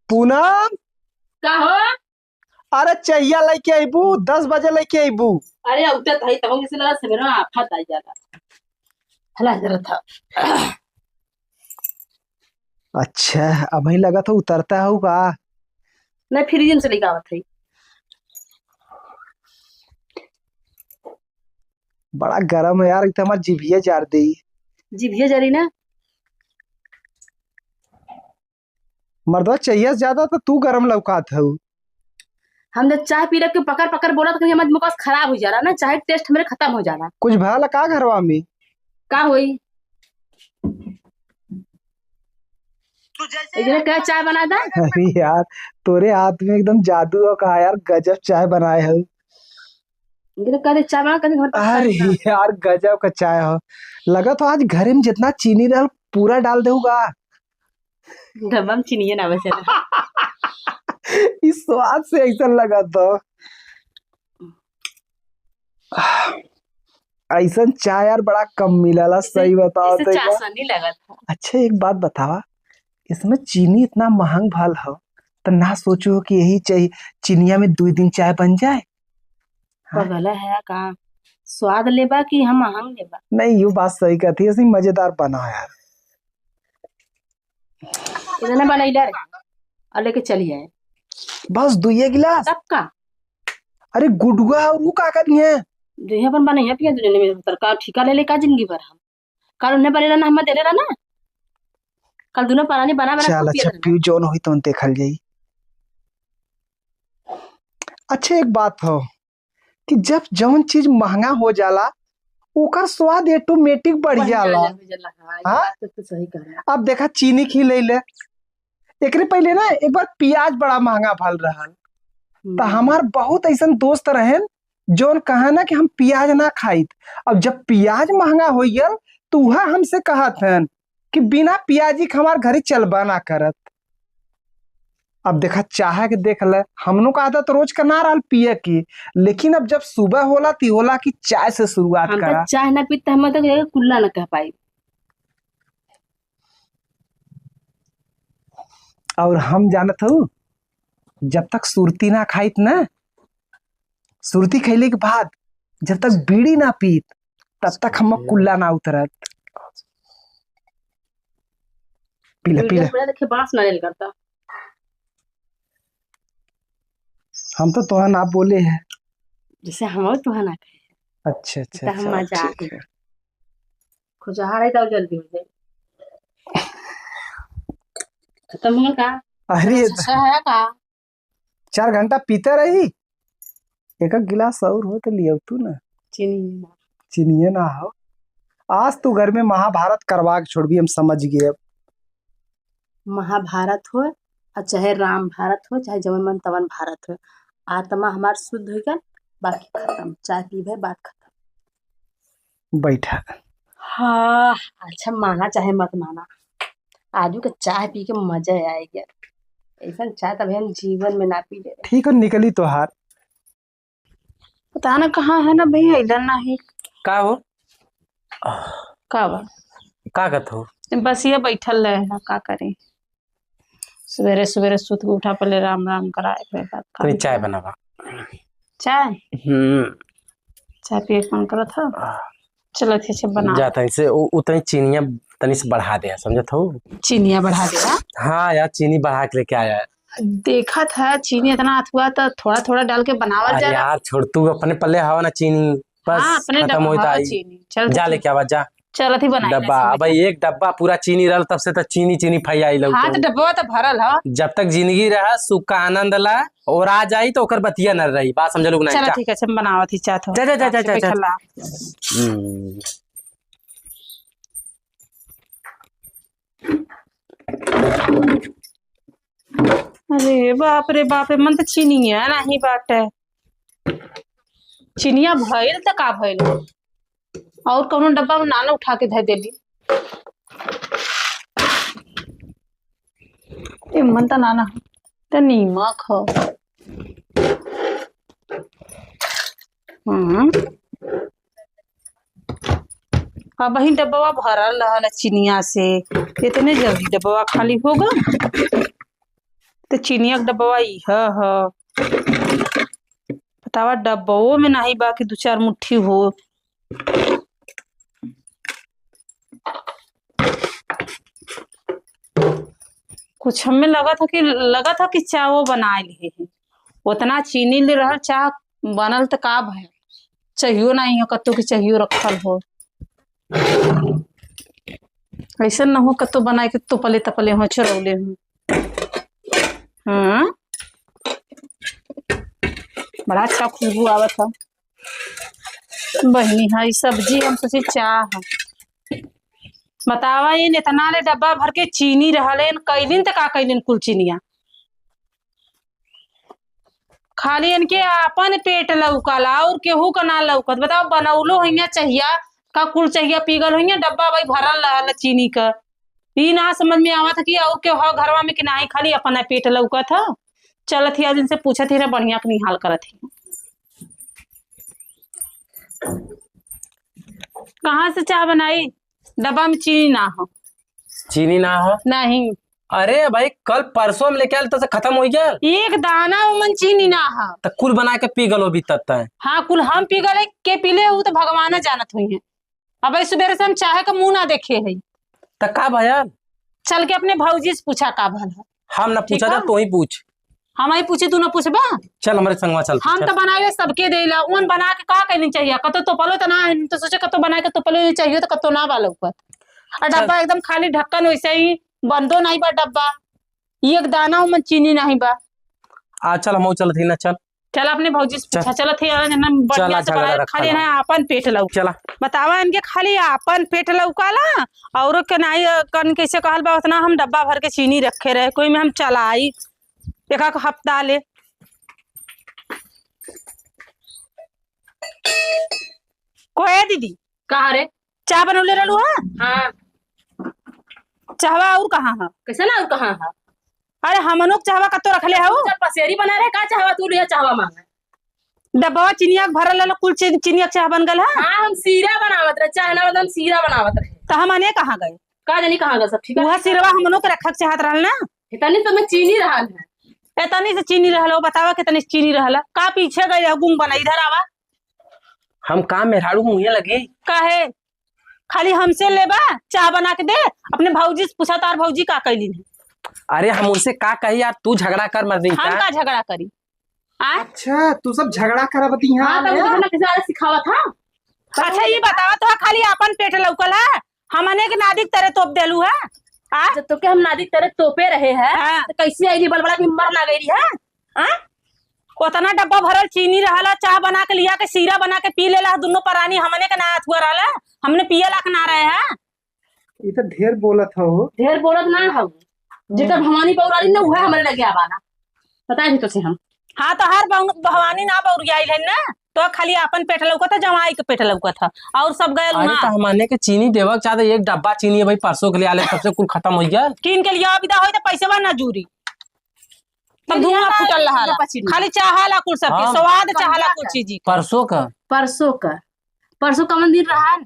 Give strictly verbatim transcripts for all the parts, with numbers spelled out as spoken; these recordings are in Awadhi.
पूनम। का हो? अरे, चहिया लइके अइबू, दस बजे लइके अइबू। अरे, उठत हई, तहु जैसे लगा सवेरे में आफत आई जाता। हला जरा था। अच्छा, अबहीं लगत हो उतरता हो का? नहीं, फ्रिज में से लेके आवत हई। बड़ा गरम है यार, एकदम हमार जिभिया जार देई। जिभिया जरी ना। मर्दवा चाहिए ज्यादा तो तू गरम लौकात हऊ। हम जब चाय पी रख के पकड़ पकड़ बोला तो कहीं हमारे मुंह खराब हो जाला ना, चाय टेस्ट मेरे खत्म हो जाला। कुछ भला का घरवा में? का होई? इधर क्या चाय बना दा? अरे यार, तोरे हाथ में एकदम जादू हो का यार, गजब चाय बनाए हो। इधर कह दे चाय बना, कह दे घर पर अरे चाय बना। यार, गजब का चाय हो। लगा तो आज घरे में जितना चीनी रहल पूरा डाल देहू का। डब्बा में चीनिए ना बचे रहा। इस स्वाद से ऐसा लगा तो। ऐसन चाय यार बड़ा कम मिलेला, इसे, सही बताओ इसे तो एक बार। चाशनी लगत है। अच्छा, एक बात बतावा, इसमें चीनी इतना महंग भल हो, तो ना सोचो कि यही चाय, चीनिया में दो दिन चाय बन जाए? हाँ? पगला है का? स्वाद लेबा कि हम महंग लेबा? नहीं, यो बात सही कहती है, ऐसे मजेदार बना यार। इतने बनैले रहे और लेके चली आए। बस दुइये गिलास? तब का? अरे गुडुआ और वो का करी है? जो है अपन बनैया पिया दुनिया में उतर का ठिका ले ले का जिंदगी भर हम। कल उन्हें बनेला ना, हम देले रहा ना। कल दोनों परानी बना बना चल, खूब पिया अच्छा, धरना। पीऊ जौन होई तौन देखल जाई। अच्छा, एक बात हो कि जब जौन चीज महंगा हो जाला, ओकर स्वाद ऑटोमेटिक बढ़ बढ़ जाला। जाला, हो जाला, हाँ, ये हाँ? बात तो तू सही कह रहा है। अब देखा, चीनी खी ले ले, एकरे पहले ना एक बार प्याज बड़ा महंगा भल रहल, त हम्म। हमार बहुत ऐसन दोस्त रहेन जौन कहा ना कि हम प्याज ना खाइत। अब जब प्याज महंगा हो गल, तो वह हमसे कहत हन कि बिना प्याजी के हमार घरे चलबा ना करत। अब देखा, चाह के देख ले, हमनो का आदत रोज का ना रहल पिए की, लेकिन अब जब सुबह होला ती होला कि चाय से शुरुआत हम तो करा। चाय ना पीते, हम तो कुल्ला ना कह पाई। और हम जानत हूँ, जब तक सुरती ना खाइत ना, सुरती खैले के बाद जब तक बीड़ी ना पीत, तब तक हम कुल्ला ना उतरत। पीला, पीला। पीला देखे बांस ना लेल करता। हम तो तोहा ना बोले हैं। जैसे हम तोहा ना कहे। अच्छा, अच्छा, तो हम अच्छा, मजाक ठीक में। है। खुजहा रही तो जल्दी हो जाए। खत्म हुआ का? अरे, अच्छा है का? चार घंटा पीते रही, एक गिलास और हो तो लियो तू ना। चीनी ना। चीनिए ना हो। आज तू घर में महाभारत करवा के छोड़बी, हम समझ गए अब। महाभारत हो, और चाहे राम भारत हो, चाहे जवन मन तवन भारत हो, आत्मा हमार शुद्ध हो गया, बाकी खत्म। चाय पीबे, बात खत्म। बैठा। हाँ, अच्छा, माना चाहे मत माना, आजू के चाय पी के मजा आ गया। ऐसन चाय तब हम जीवन में ना पी ले। ठीक हो, निकली तोहार। पता ना कहाँ है ना भैया, इधर ना है। का हो? का बा? का कहत हो? बस ये बैठल रहे ना, का करी? सवेरे सवेरे सुत के उठा, पहले राम राम कराए, फिर बात काम तनी चाय करा। बनावा। चाय? हम्म। चाय पिए के मन करत हो? आह। चलो, ठीक है, बना। जा, तनी से उ-, उतनी चीनिया तनी से बढ़ा दे, समझत हो? चीनिया बढ़ा दे, हाँ? हाँ यार, चीनी बढ़ा के लेके आया है। देखत है, चीनी इतना अथुआ, तो थोड़ा थोड़ा डाल के बनावल अरे जा। यार, छोड़, तू अपने पल्ले हवा ना चीनी, बस हाँ, अपने खत्म डब्बा होता हवा आई। चीनी। चल, जा ठीक। लेके आवा, जा। चलत ही बनाई डब्बा, ना अब चीनी। एक डब्बा पूरा चीनी रहल, तब से तो चीनी, चीनी फैयाई लौट हाँ, तो रही। डब्बा तो भरल ह। जब तक जिंदगी रहा, सुख का आनंद ला, और आ जाई तो ओकर बतिया न रही। बात समझ लोग नहीं चला, का? ठीक है, हम बनावत ही चाहत हो। जा, जा, जा, जा, जा, जा। बैठल रहा। हम्म। अरे बाप रे बाप रे, मन तो चीनिया नहीं बाटे। चीनिया भइल त का भइल? और कौनो डब्बा में नाना उठा के धर देली। ए, मन त नाना हो, त नीमक हो। हम्म। अबहीं डब्बवा भरल रहल है चिनिया से, इतने जल्दी डब्बवा खाली हो गल। त चीनिया के डब्बवा इह ह। बतावा, डब्बवो में नाही बा कि दू चार मुट्ठी हो। कुछ हमें लगा था कि, लगा था कि चाहो बनाए लिए है। उतना चीनी ले रहल, चाह बनल त का भयल? चाहियो नाही हो कत्तो कि चाहियो रखल हो। ऐसन न हो कत्तो बनाए के तोपले तपले हो, चुरौले हो। हाँ, बड़ा अच्छा खुशबू आवत है। बहिनी, हाँ, ई सब्जी हम सोचे चाह है। बतावा, इन इतना ले डब्बा भर के चीनी रहल, इन कैलिन त का कैलिन कुल चीनिया? खाली इनके आपन पेट लौकल, और केहू का ना लौकत। बताओ, बनौलो होइया चाहिया, का कुल चाहिया पीगल होइया, डब्बा भाई भरल रहल चीनी का। ई ना समझ में आवत कि और केहू ह घरवा में कि नाही, खाली अपना पेट लौकत ह। चलत ही आज इनसे पूछत ही ना, बढ़िया के निहाल करत ही। कहाँ से चाह बनाई? डब्बा में चीनी ना हो। चीनी ना हो? नहीं। अरे भाई, कल परसों हम लेके आयल, तो से खत्म हो गया। एक दाना ओमन चीनी ना हो। तो कुल बना के पी गलो भी तब तक। हाँ, कुल हम पी गले, के पीले, उ तो भगवान जानत हुई है। अब सुबेरे से हम चाहे का मुंह ना देखे है। तो का भया? चल के अपने भौजी से पूछा का भल है। हम ना ठीक पूछा है? तो ही पूछ। हम ही पूछी, तू ना पूछबा? चल, हमरे संगवा चल, हम चल। तो बनावे सबके देला, उन बना के का कहनी चाहिए? कतो तोपलो तो ना है, तो सोचे कतो बना के तोपलो ही चाहिए, तो कतो ना बालो पर। और चल। डब्बा एकदम खाली, ढक्कन वैसे ही बंदो नहीं बा डब्बा, एक दाना ओमन चीनी नहीं बा। आ, चल, हम चलत ही ना, चल। चल, अपने भौजी से चल। पूछा, चलत ही, और जना चल, बढ़िया आ, से झगड़ा बनाए, रखा खाली ना। ना आपन पेट लौक। चला। बतावा, इनके खाली आपन पेट लौकाला, औरो के नाई, कन कैसे कहल बा, उतना हम डब्बा भर के चीनी रखे रहे, कोई में हम चलाई एक आध हफ्ता ले। कोहे दीदी, कहा रे? चाह बनौले रहलू है? हाँ। चाहवा और कहाँ है? कैसे ना और कहाँ है? अरे, हमनों के चाहवा कतो रखले हऊ? जब पसेरी बना रहे, का चाहवा तू लिया चाहवा मांगे? डब्बा चिनिया के भरल रहल, कुल चीन-, चिनिया के चाह बन गल है। हाँ, हम सीरा बनावत रहे, चाह ना, हम सीरा बनावत रहे। तो हमने कहाँ गए? का जानी कहाँ गए सब, ठीक है? वह सिरवा हमनों के रखक चाहत रहल ना। इतनी तो में चीनी रहल है। इतनी से चीनी रहल हो, बतावा कितनी से चीनी रहल है। का पीछे गए हो गुम बना, इधर आवा। हम काम मेहरारू मुँहे लगे। काहे? खाली हमसे लेबा, चाह बना के दे, अपने भौजी से पूछा, तार भौजी का कैली है? अरे हम उनसे का कही यार, तू झगड़ा कर मत दिन हम का। का झगड़ा करी? आ? अच्छा, तू सब झगड़ा करब दी हाँ, हाँ, तब ले। उधर ना किसी आदमी सिखावत, हाँ? अच्छा, ये बतावा तो खाली आपन पेट लौकल है, हमने के नादिक तरे तोप देलू है? आ? जब तो के हम नादिक तरे तोपे रहे हैं, हाँ। तो कैसे आइली बलबला की मर ना गई है? हाँ? उतना डब्बा भरल चीनी रहला, चाह बना के लिया के सीरा बना के पी लेला, दुनो परानी हमने के ना अथुआ रहला, हमने पिए लायक ना रहे हैं। ई तो ढेर बोलत हो। ढेर बोलत ना हो। जेकर भवानी बौराली ना, उहे हमरे लगे आवाला। बताए भी तो से हम। हाँ, तो हर बौन-, भवानी ना बौरियाइल है ना, तो खाली आपन पेट लौकत है, जवाई के पेट लौकत है, और सब गयल अरे, वहाँ। तो हमने के चीनी देवक चाहते, एक डब्बा चीनी है भाई, परसों के लिए आले, सबसे कुल खत्म हो गया। कीन के लिए विदा होई तो पैसे बा ना जूरी। तब धुआं फूटल रहा। खाली चाहाला कुल सबके, हाँ। स्वाद चाहाला कुल चीज। परसों का? परसों का। परसों कौन दिन रहा?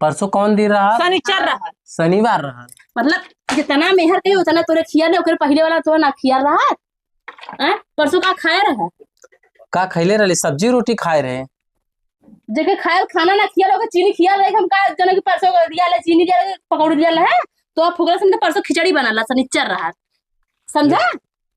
परसों कौन दिन रहा? शनिचर रहा। शनिवार रहा। मतलब, जितना मेहर कही, उतना तोरे खिया ले, ओकरे पहिले वाला तो ना खिया रहा। हैं? परसों का खाए रहा? का खैले रहले? सब्जी रोटी खाए रहे। जेके खायल खाना ना खिया लोग, चीनी खिया रहे, हम का जने कि परसों दिया ले, चीनी दिया ले, पकौड़ी दिया ले, हैं? तो आप फुकरा समझे, परसों खिचड़ी बना ला, शनिचर रहा। समझा?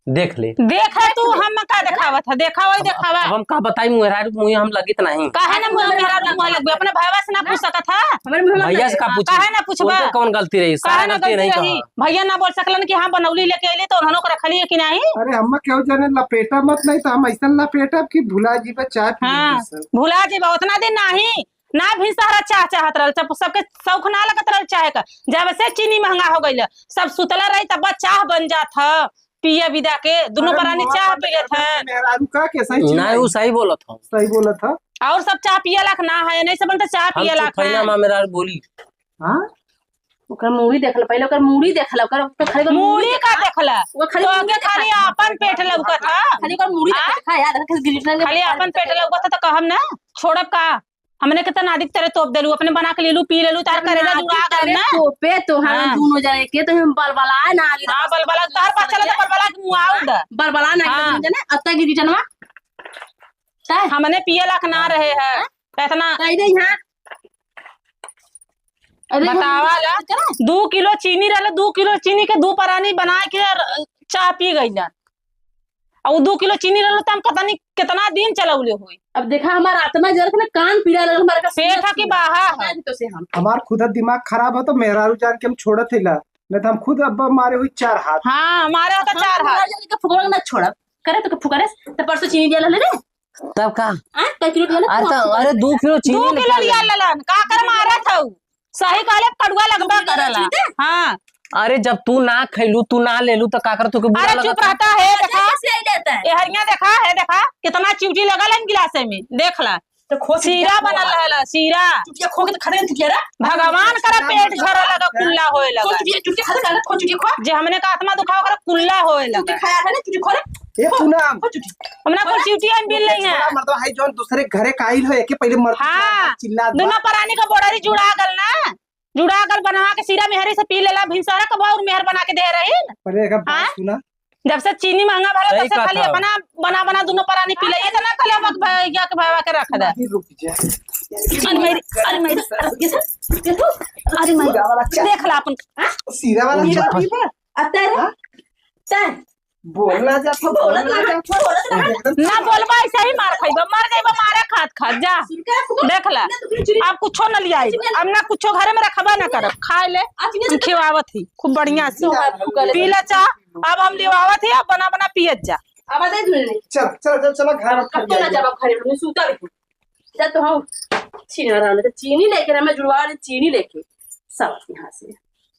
देख ले। देख है तू, हम का देखावत है, देखावा ही अब, देखावा। अब हम का बताई, मेहरारू मुँहे हम लगित नहीं। काहे ना मुँहे, मेहरारू मुँहे लगबे, अपने भैया से ना पूछ सकत है? हमारे मुँहे भैया से का पूछी? काहे ना पूछबा? उनके कौन गलती रही? काहे सारा ना गलती गलती नहीं रही? कहा। भैया ना बोल सकलन कि हाँ बनौली लेके अइली तो उन्होंने को रखली है कि नहीं? अरे अम्मा, केहू जने लपेटा मत, नहीं तो हम ऐसा लपेटब कि भुला जीबे चाय पी हाँ, लेबे सब। भुला जीबे, उतना दिन नहीं। ना भी सहारा चाह चाहत रहल, सब, सबके शौक ना लगत रहल चाह का। जब से चीनी महंगा हो गइल, सब सुतला रही, तब चाह बन जात ह, पिए विदा के, दुनो अरे परानी मुँह चाह पर पी लेत लगा हैं। मेहरारू का के सही चीज नहीं, नहीं। वो सही बोलत हो। सही बोलत ह। और सब चाह पिए लाख ना है, नहीं सब तो चाह हम पिए लाख चुप है ना, है। माँ मेहरारू बोली। हाँ? ओकर मूड़ी देख ला, पहले ओकर मूड़ी देख ला, ओकर, ओकर खाली ओकर मूड़ी का देख ला? वो खाली तो मूड़ी आगे खाली देखा। आपन पेट लौकत ह। खाली ओकर मूड़ी हाँ? देखा यार, खाली गिरना खाली आपन पेट लौकत ह, तो कहम ना, छोड़ब का? हमने के त नादिक तरे तोप देलू, अपने बना के लेलू, पी लेलू, तार अरे करेजा नादिक जुड़ा गल तरे ना। तोपे तो हम हाँ। दोनों जने के तो हम बलबलाए ना आगे हाँ, तो बलबला, तार पास चला तो बलबला के मुआऊ द। बरबला ना हाँ। जने, अत्ता की रिटनवा। तय। हमने पिए लाख ना रहे हैं। हाँ? इतना तय दे यहाँ। अरे, बतावा हम ला, करा। दू किलो चीनी रहले, दू किलो चीनी के दू परानी बनाए के और चाह पी गइलन। और वो दू किलो चीनी रहले, तो हम पता नहीं कितना दिन चलौले होई। अब देखा, हमार आत्मा जरत ना, कान पीरा लगल, हमारे का पेट सुनत है कि सुनत। बाहा है। बता दी तो से हम। हमार खुद दिमाग खराब हो, तो मेहरारू जान के हम छोड़त हिला, नहीं तो हम खुद अब मारे हुई चार हाथ। हाँ, हमारे होता हाँ, चार हाथ। हमारे जान के फुकवा ना छोड़ब। करे तो के फुकरे, तो परसों चीनी दिया ले रे। तब का? आ, कै किलो लिया ला? अरे तो, अरे दू किलो चीनी दू किलो लिया ललन, का कर मारत हऊ? सही कहले, कड़ुआ लगबा करला। हाँ। अरे जब तू ना खैलू, तू ना लेलू, तो का कर तू के बुरा अरे चुप रहता है, देखा। कैसे आई जाता है? ये हरिया देखा है, देखा, कितना चिवटी लगल है गिलासे में, देख ला। तो खो चुटिया सीरा खो। बनल रहला, सीरा। चुटिया खो के तो खा दे, चुटिया रे। भगवान करा पेट झरे लगा, कुल्ला होए लगा। खो चुटिया, चुटिया खा दे, खो चुटिया खो। जे हमने का आत्मा दुखावा करे, कुल्ला होए लगा। चुटिया खाया है ना, चुटिया खो रे। ए पूनम। खो चुटिया। हमने कुल चिवटी हम बिल नहीं है। छोड़ा, मर्दवा है जौन दूसरे घरे काइल हो, एके पहिले मर हाँ। चिल्ला दे। दोनों परानी का बोड़री जुड़ा गल ना, जुड़ा गल बनवा के सीरा मेहरी से पी लेला, भिनसारा कब और मेहर बना के दे रही। पहले एक बात हाँ? सुना। जब से चीनी महंगा भला, सही तब से कहत खाली हौ। अपना बना, बना दोनों परानी पी ले। ये तो ना कहले हम भैया के भावा के रख दे। अभी रुक जा। अरे मेरी, अरे मेरी, ये तो, ये तो, अरे मेरी, सीरा वाला चाय। देख ला अपन, हाँ? सीरा वाला ये चाय तो पीबा? अब तय रे? हाँ? तय। बोलना जा, तो बोलना जा, तो एकदम ना बोलबा, ऐसे ही मार खाइबा, मर जाइबा मारे खात खात, जा। सुन के रखबो। देख ला, ना तो फिर चुरी अब कुछो न लियाई, अब ना कुछो घरे में रखबा ना करब, खाए ले, आज इन्हें हम खिवावत ही खूब बढ़िया से। तो हाथ फूका ले। पी ला चाह, अब हम लिवावत ही, अब बना बना पियत जा। अब आ जाए तू नहीं। चल, चल, चल, चलो घर में अब तो ना जाओ, अब घर में सूता भी। जा तो हम छीना रहा, तो चीनी लेके ना, मैं जुड़वा ले चीनी लेके। सब यहाँ से।